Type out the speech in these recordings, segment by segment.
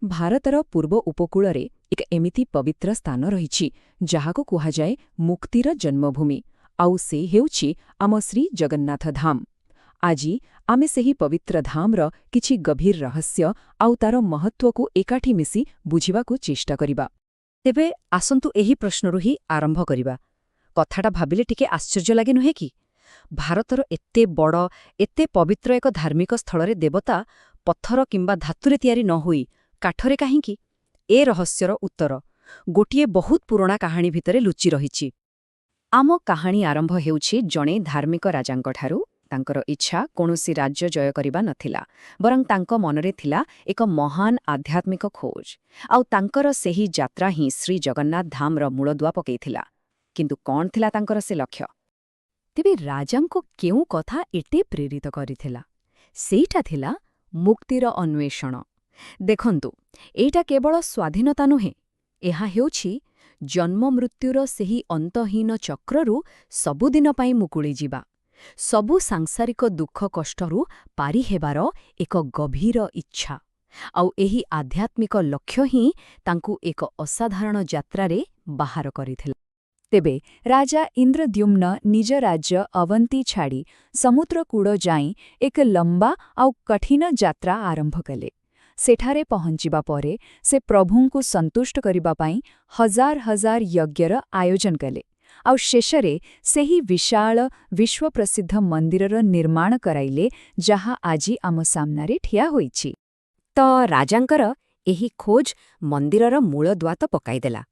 ଭାରତର ପୂର୍ବ ଉପକୂଳରେ ଏକ ଏମିତି ପବିତ୍ର ସ୍ଥାନ ରହିଛି, ଯାହାକୁ କୁହାଯାଏ ମୁକ୍ତିର ଜନ୍ମଭୂମି। ଆଉ ସେ ହେଉଛି ଆମ ଶ୍ରୀ ଜଗନ୍ନାଥ ଧାମ। ଆଜି ଆମେ ସେହି ପବିତ୍ର ଧାମର କିଛି ଗଭୀର ରହସ୍ୟ ଆଉ ତାର ମହତ୍ତ୍ୱକୁ ଏକାଠି ମିଶି ବୁଝିବାକୁ ଚେଷ୍ଟା କରିବା। ତେବେ ଆସନ୍ତୁ ଏହି ପ୍ରଶ୍ନରୁ ହିଁ ଆରମ୍ଭ କରିବା। କଥାଟା ଭାବିଲେ ଟିକେ ଆଶ୍ଚର୍ଯ୍ୟ ଲାଗେ, ନୁହେଁ କି? ଭାରତର ଏତେ ବଡ଼, ଏତେ ପବିତ୍ର ଏକ ଧାର୍ମିକ ସ୍ଥଳରେ ଦେବତା ପଥର କିମ୍ବା ଧାତୁରେ ତିଆରି ନ ହୋଇ କାଠରେ କାହିଁକି? ଏ ରହସ୍ୟର ଉତ୍ତର ଗୋଟିଏ ବହୁତ ପୁରୁଣା କାହାଣୀ ଭିତରେ ଲୁଚି ରହିଛି। ଆମ କାହାଣୀ ଆରମ୍ଭ ହେଉଛି ଜଣେ ଧାର୍ମିକ ରାଜାଙ୍କଠାରୁ। ତାଙ୍କର ଇଚ୍ଛା କୌଣସି ରାଜ୍ୟ ଜୟ କରିବା ନଥିଲା, ବରଂ ତାଙ୍କ ମନରେ ଥିଲା ଏକ ମହାନ ଆଧ୍ୟାତ୍ମିକ ଖୋଜ। ଆଉ ତାଙ୍କର ସେହି ଯାତ୍ରା ହିଁ ଶ୍ରୀ ଜଗନ୍ନାଥ ଧାମର ମୂଳଦୁଆ ପକେଇଥିଲା। କିନ୍ତୁ କ'ଣ ଥିଲା ତାଙ୍କର ସେ ଲକ୍ଷ୍ୟ? ତେବେ ରାଜାଙ୍କୁ କେଉଁ କଥା ଏତେ ପ୍ରେରିତ କରିଥିଲା? ସେଇଟା ଥିଲା ମୁକ୍ତିର ଅନ୍ୱେଷଣ। ଦେଖନ୍ତୁ, ଏଇଟା କେବଳ ସ୍ୱାଧୀନତା ନୁହେଁ, ଏହା ହେଉଛି ଜନ୍ମମୃତ୍ୟୁର ସେହି ଅନ୍ତହୀନ ଚକ୍ରରୁ ସବୁଦିନ ପାଇଁ ମୁକୁଳିଯିବା, ସବୁ ସାଂସାରିକ ଦୁଃଖ କଷ୍ଟରୁ ପାରି ହେବାର ଏକ ଗଭୀର ଇଚ୍ଛା। ଆଉ ଏହି ଆଧ୍ୟାତ୍ମିକ ଲକ୍ଷ୍ୟ ହିଁ ତାଙ୍କୁ ଏକ ଅସାଧାରଣ ଯାତ୍ରାରେ ବାହାର କରିଥିଲା। ତେବେ ରାଜା ଇନ୍ଦ୍ରଦ୍ୟୁମ୍ନ ନିଜ ରାଜ୍ୟ ଅବନ୍ତୀ ଛାଡ଼ି ସମୁଦ୍ରକୂଳ ଯାଇ ଏକ ଲମ୍ବା ଆଉ କଠିନ ଯାତ୍ରା ଆରମ୍ଭ କଲେ। ସେଠାରେ ପହଞ୍ଚିବା ପରେ ସେ ପ୍ରଭୁଙ୍କୁ ସନ୍ତୁଷ୍ଟ କରିବା ପାଇଁ ହଜାର ହଜାର ଯଜ୍ଞର ଆୟୋଜନ କଲେ ଆଉ ଶେଷରେ ସେହି ବିଶାଳ ବିଶ୍ୱପ୍ରସିଦ୍ଧ ମନ୍ଦିରର ନିର୍ମାଣ କରାଇଲେ, ଯାହା ଆଜି ଆମ ସାମ୍ନାରେ ଠିଆ ହୋଇଛି। ତ ରାଜାଙ୍କର ଏହି ଖୋଜ ମନ୍ଦିରର ମୂଳଦୁଆ ତ ପକାଇଦେଲା,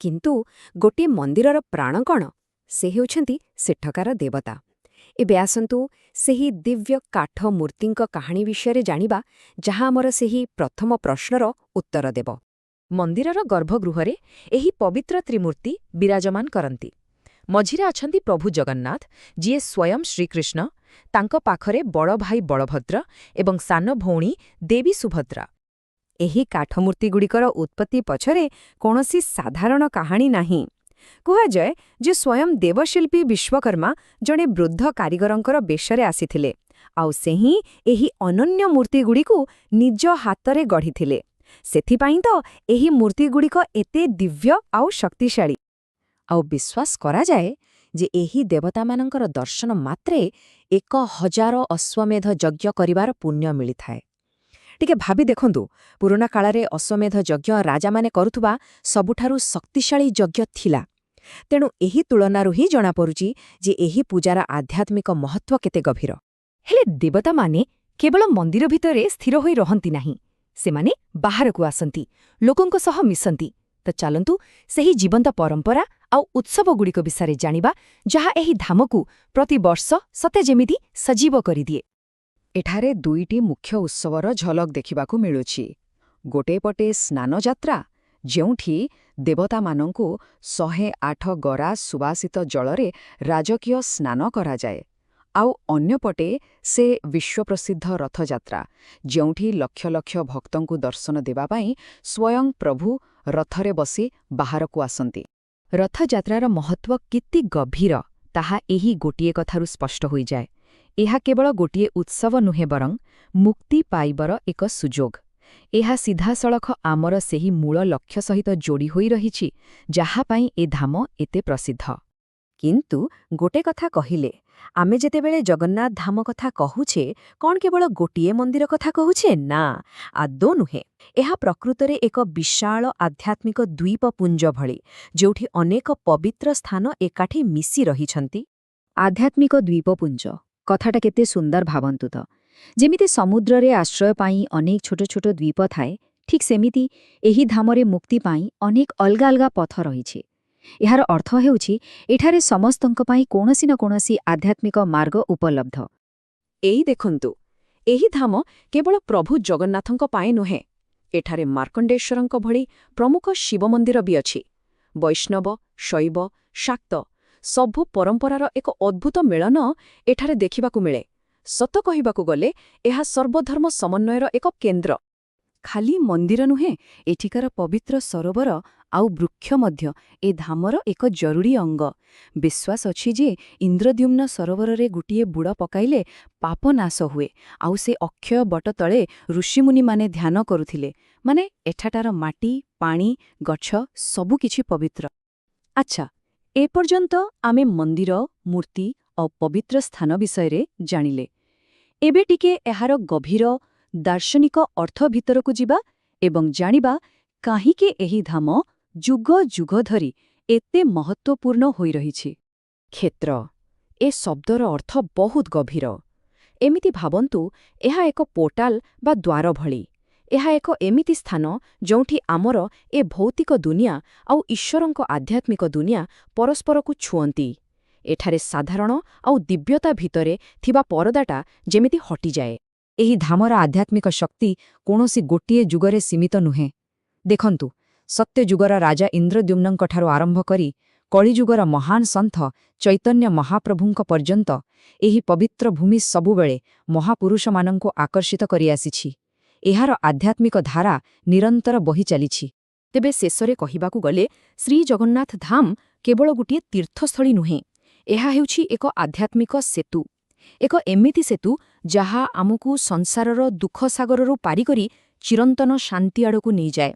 କିନ୍ତୁ ଗୋଟିଏ ମନ୍ଦିରର ପ୍ରାଣ କ'ଣ? ସେ ହେଉଛନ୍ତି ସେଠକାର ଦେବତା। ଏବେ ଆସନ୍ତୁ ସେହି ଦିବ୍ୟ କାଠ ମୂର୍ତ୍ତିଙ୍କ କାହାଣୀ ବିଷୟରେ ଜାଣିବା, ଯାହା ଆମର ସେହି ପ୍ରଥମ ପ୍ରଶ୍ନର ଉତ୍ତର ଦେବ। ମନ୍ଦିରର ଗର୍ଭଗୃହରେ ଏହି ପବିତ୍ର ତ୍ରିମୂର୍ତ୍ତି ବିରାଜମାନ କରନ୍ତି। ମଝିରେ ଅଛନ୍ତି ପ୍ରଭୁ ଜଗନ୍ନାଥ, ଯିଏ ସ୍ୱୟଂ ଶ୍ରୀକୃଷ୍ଣ। ତାଙ୍କ ପାଖରେ ବଡ଼ ଭାଇ ବଳଭଦ୍ର ଏବଂ ସାନ ଭଉଣୀ ଦେବୀ ସୁଭଦ୍ରା। ଏହି କାଠମୂର୍ତ୍ତିଗୁଡ଼ିକର ଉତ୍ପତ୍ତି ପଛରେ କୌଣସି ସାଧାରଣ କାହାଣୀ ନାହିଁ। କୁହାଯାଏ ଯେ ସ୍ୱୟଂ ଦେବଶିଳ୍ପୀ ବିଶ୍ୱକର୍ମା ଜଣେ ବୃଦ୍ଧ କାରିଗରଙ୍କର ବେଶରେ ଆସିଥିଲେ ଆଉ ସେ ହିଁ ଏହି ଅନନ୍ୟ ମୂର୍ତ୍ତିଗୁଡ଼ିକୁ ନିଜ ହାତରେ ଗଢ଼ିଥିଲେ। ସେଥିପାଇଁ ତ ଏହି ମୂର୍ତ୍ତିଗୁଡ଼ିକ ଏତେ ଦିବ୍ୟ ଆଉ ଶକ୍ତିଶାଳୀ। ଆଉ ବିଶ୍ୱାସ କରାଯାଏ ଯେ ଏହି ଦେବତାମାନଙ୍କର ଦର୍ଶନ ମାତ୍ରେ 1000 ଅଶ୍ୱମେଧ ଯଜ୍ଞ କରିବାର ପୁଣ୍ୟ ମିଳିଥାଏ। ଟିକେ ଭାବି ଦେଖନ୍ତୁ, ପୁରୁଣା କାଳରେ ଅଶ୍ୱମେଧ ଯଜ୍ଞ ରାଜାମାନେ କରୁଥିବା ସବୁଠାରୁ ଶକ୍ତିଶାଳୀ ଯଜ୍ଞ ଥିଲା। ତେଣୁ ଏହି ତୁଳନାରୁ ହିଁ ଜଣାପଡ଼ୁଛି ଯେ ଏହି ପୂଜାର ଆଧ୍ୟାତ୍ମିକ ମହତ୍ତ୍ୱ କେତେ ଗଭୀର। ହେଲେ ଦେବତାମାନେ କେବଳ ମନ୍ଦିର ଭିତରେ ସ୍ଥିର ହୋଇ ରହନ୍ତି ନାହିଁ, ସେମାନେ ବାହାରକୁ ଆସନ୍ତି, ଲୋକଙ୍କ ସହ ମିଶନ୍ତି। ତ ଚାଲନ୍ତୁ ସେହି ଜୀବନ୍ତ ପରମ୍ପରା ଆଉ ଉତ୍ସବଗୁଡ଼ିକ ବିଷୟରେ ଜାଣିବା, ଯାହା ଏହି ଧାମକୁ ପ୍ରତିବର୍ଷ ସତେ ଯେମିତି ସଜୀବ କରିଦିଏ। ଏଠାରେ ଦୁଇଟି ମୁଖ୍ୟ ଉତ୍ସବର ଝଲକ ଦେଖିବାକୁ ମିଳୁଛି। ଗୋଟିଏ ପଟେ ସ୍ନାନଯାତ୍ରା, ଯେଉଁଠି ଦେବତାମାନଙ୍କୁ 108 ଗରା ସୁବାସିତ ଜଳରେ ରାଜକୀୟ ସ୍ନାନ କରାଯାଏ, ଆଉ ଅନ୍ୟପଟେ ସେ ବିଶ୍ୱପ୍ରସିଦ୍ଧ ରଥଯାତ୍ରା, ଯେଉଁଠି ଲକ୍ଷ ଲକ୍ଷ ଭକ୍ତଙ୍କୁ ଦର୍ଶନ ଦେବା ପାଇଁ ସ୍ୱୟଂ ପ୍ରଭୁ ରଥରେ ବସି ବାହାରକୁ ଆସନ୍ତି। ରଥଯାତ୍ରାର ମହତ୍ତ୍ୱ କେତେ ଗଭୀର, ତାହା ଏହି ଗୋଟିଏ କଥାରୁ ସ୍ପଷ୍ଟ ହୋଇଯାଏ। ଏହା କେବଳ ଗୋଟିଏ ଉତ୍ସବ ନୁହେଁ, ବରଂ ମୁକ୍ତି ପାଇବାର ଏକ ସୁଯୋଗ। ଏହା ସିଧାସଳଖ ଆମର ସେହି ମୂଳ ଲକ୍ଷ୍ୟ ସହିତ ଯୋଡ଼ି ହୋଇ ରହିଛି, ଯାହା ପାଇଁ ଏ ଧାମ ଏତେ ପ୍ରସିଦ୍ଧ। କିନ୍ତୁ ଗୋଟେ କଥା କହିଲେ, ଆମେ ଯେତେବେଳେ ଜଗନ୍ନାଥ ଧାମ କଥା କହୁଛେ, କ'ଣ କେବଳ ଗୋଟିଏ ମନ୍ଦିର କଥା କହୁଛେ? ନା, ଆଦୌ ନୁହେଁ। ଏହା ପ୍ରକୃତରେ ଏକ ବିଶାଳ ଆଧ୍ୟାତ୍ମିକ ଦ୍ୱୀପପୁଞ୍ଜ ଭଳି, ଯେଉଁଠି ଅନେକ ପବିତ୍ର ସ୍ଥାନ ଏକାଠି ମିଶି ରହିଛନ୍ତି। ଆଧ୍ୟାତ୍ମିକ ଦ୍ୱୀପପୁଞ୍ଜ କଥାଟା କେତେ ସୁନ୍ଦର, ଭାବନ୍ତୁ ତ! ଯେମିତି ସମୁଦ୍ରରେ ଆଶ୍ରୟ ପାଇଁ ଅନେକ ଛୋଟ ଛୋଟ ଦ୍ୱୀପ ଥାଏ, ଠିକ୍ ସେମିତି ଏହି ଧାମରେ ମୁକ୍ତି ପାଇଁ ଅନେକ ଅଲଗା ଅଲଗା ପଥ ରହିଛି। ଏହାର ଅର୍ଥ ହେଉଛି, ଏଠାରେ ସମସ୍ତଙ୍କ ପାଇଁ କୌଣସି ନା କୌଣସି ଆଧ୍ୟାତ୍ମିକ ମାର୍ଗ ଉପଲବ୍ଧ। ଏଇ ଦେଖନ୍ତୁ, ଏହି ଧାମ କେବଳ ପ୍ରଭୁ ଜଗନ୍ନାଥଙ୍କ ପାଇଁ ନୁହେଁ। ଏଠାରେ ମାର୍କଣ୍ଡେଶ୍ୱରଙ୍କ ଭଳି ପ୍ରମୁଖ ଶିବ ମନ୍ଦିର ବି ଅଛି। ବୈଷ୍ଣବ, ଶୈବ, ଶାକ୍ତ ସବୁ ପରମ୍ପରାର ଏକ ଅଦ୍ଭୁତ ମିଳନ ଏଠାରେ ଦେଖିବାକୁ ମିଳେ। ସତ କହିବାକୁ ଗଲେ ଏହା ସର୍ବଧର୍ମ ସମନ୍ୱୟର ଏକ କେନ୍ଦ୍ର। ଖାଲି ମନ୍ଦିର ନୁହେଁ, ଏଠିକାର ପବିତ୍ର ସରୋବର ଆଉ ବୃକ୍ଷ ମଧ୍ୟ ଏ ଧାମର ଏକ ଜରୁରୀ ଅଙ୍ଗ। ବିଶ୍ୱାସ ଅଛି ଯେ ଇନ୍ଦ୍ରଦ୍ୟୁମ୍ନ ସରୋବରରେ ଗୋଟିଏ ବୁଡ଼ ପକାଇଲେ ପାପ ନାଶ ହୁଏ, ଆଉ ସେ ଅକ୍ଷୟ ବଟ ତଳେ ଋଷିମୁନିମାନେ ଧ୍ୟାନ କରୁଥିଲେ। ମାନେ ଏଠାଟାର ମାଟି, ପାଣି, ଗଛ ସବୁକିଛି ପବିତ୍ର। ଆଚ୍ଛା, ଏପର୍ଯ୍ୟନ୍ତ ଆମେ ମନ୍ଦିର, ମୂର୍ତ୍ତି ଓ ପବିତ୍ର ସ୍ଥାନ ବିଷୟରେ ଜାଣିଲେ। ଏବେ ଟିକେ ଏହାର ଗଭୀର ଦାର୍ଶନିକ ଅର୍ଥ ଭିତରକୁ ଯିବା ଏବଂ ଜାଣିବା କାହିଁକି ଏହି ଧାମ ଯୁଗ ଯୁଗ ଧରି ଏତେ ମହତ୍ତ୍ୱପୂର୍ଣ୍ଣ ହୋଇ ରହିଛି। କ୍ଷେତ୍ର, ଏ ଶବ୍ଦର ଅର୍ଥ ବହୁତ ଗଭୀର। ଏମିତି ଭାବନ୍ତୁ, ଏହା ଏକ ପୋର୍ଟାଲ ବା ଦ୍ୱାର ଭଳି। ଏହା ଏକ ଏମିତି ସ୍ଥାନ ଯେଉଁଠି ଆମର ଏ ଭୌତିକ ଦୁନିଆ ଆଉ ଈଶ୍ୱରଙ୍କ ଆଧ୍ୟାତ୍ମିକ ଦୁନିଆ ପରସ୍ପରକୁ ଛୁଅନ୍ତି। ଏଠାରେ ସାଧାରଣ ଆଉ ଦିବ୍ୟତା ଭିତରେ ଥିବା ପରଦାଟା ଯେମିତି ହଟିଯାଏ। ଏହି ଧାମର ଆଧ୍ୟାତ୍ମିକ ଶକ୍ତି କୌଣସି ଗୋଟିଏ ଯୁଗରେ ସୀମିତ ନୁହେଁ। ଦେଖନ୍ତୁ, ସତ୍ୟଯୁଗର ରାଜା ଇନ୍ଦ୍ରଦ୍ୟୁମ୍ନଙ୍କଠାରୁ ଆରମ୍ଭ କରି କଳିଯୁଗର ମହାନ ସନ୍ଥ ଚୈତନ୍ୟ ମହାପ୍ରଭୁଙ୍କ ପର୍ଯ୍ୟନ୍ତ ଏହି ପବିତ୍ର ଭୂମି ସବୁବେଳେ ମହାପୁରୁଷମାନଙ୍କୁ ଆକର୍ଷିତ କରିଆସିଛି। ଏହାର ଆଧ୍ୟାତ୍ମିକ ଧାରା ନିରନ୍ତର ବହି ଚାଲିଛି। ତେବେ ଶେଷରେ କହିବାକୁ ଗଲେ, ଶ୍ରୀଜଗନ୍ନାଥ ଧାମ କେବଳ ଗୋଟିଏ ତୀର୍ଥସ୍ଥଳୀ ନୁହେଁ, ଏହା ହେଉଛି ଏକ ଆଧ୍ୟାତ୍ମିକ ସେତୁ। ଏକ ଏମିତି ସେତୁ ଯାହା ଆମକୁ ସଂସାରର ଦୁଃଖ ସାଗରରୁ ପାରିକରି ଚିରନ୍ତନ ଶାନ୍ତି ଆଡ଼କୁ ନେଇଯାଏ।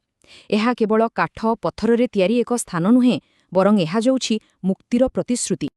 ଏହା କେବଳ କାଠ ପଥରରେ ତିଆରି ଏକ ସ୍ଥାନ ନୁହେଁ, ବରଂ ଏହା ହେଉଛି ମୁକ୍ତିର ପ୍ରତିଶ୍ରୁତି।